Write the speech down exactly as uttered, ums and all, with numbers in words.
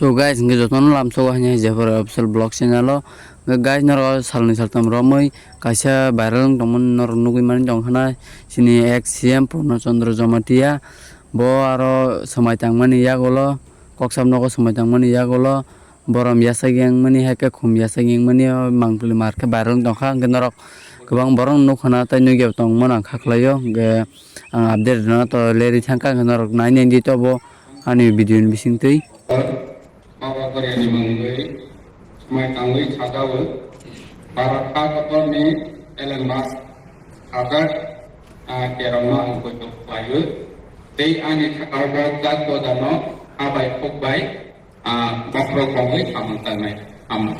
So guys, hingke jotono lamsogo haini hai Jefar official vlog channel o. Hingke guys, norok salni saltam romwi kaisa viral wng tongmani norok nugwi mani tongkha na, chini ex C M Purno Chandra Jamatia. Bo aro swmai tangmani yagulo, koksam nogo swmai tangmani yagulo, borom yasagi wngmani hai khe khum yasagi wngmani o mangpili mar khe viral wng tongkha. Hingke norok kwbang borok nukha na tei nugya tongmani ang kha khlaio. Hingke ang update rwna to leri thangkha, hingke norok nai nai di to bo ani video ni bisingtwi. Baba Korea ni mungwi swmai tangwi sajao. Bharat ha kotorni Elon Musk hajar, ah, kerongno ang koito khlaio. Tei ani khakargo jat bodano habai khokbai, ah, bokhorok bongwi samung tangnai. Hambai.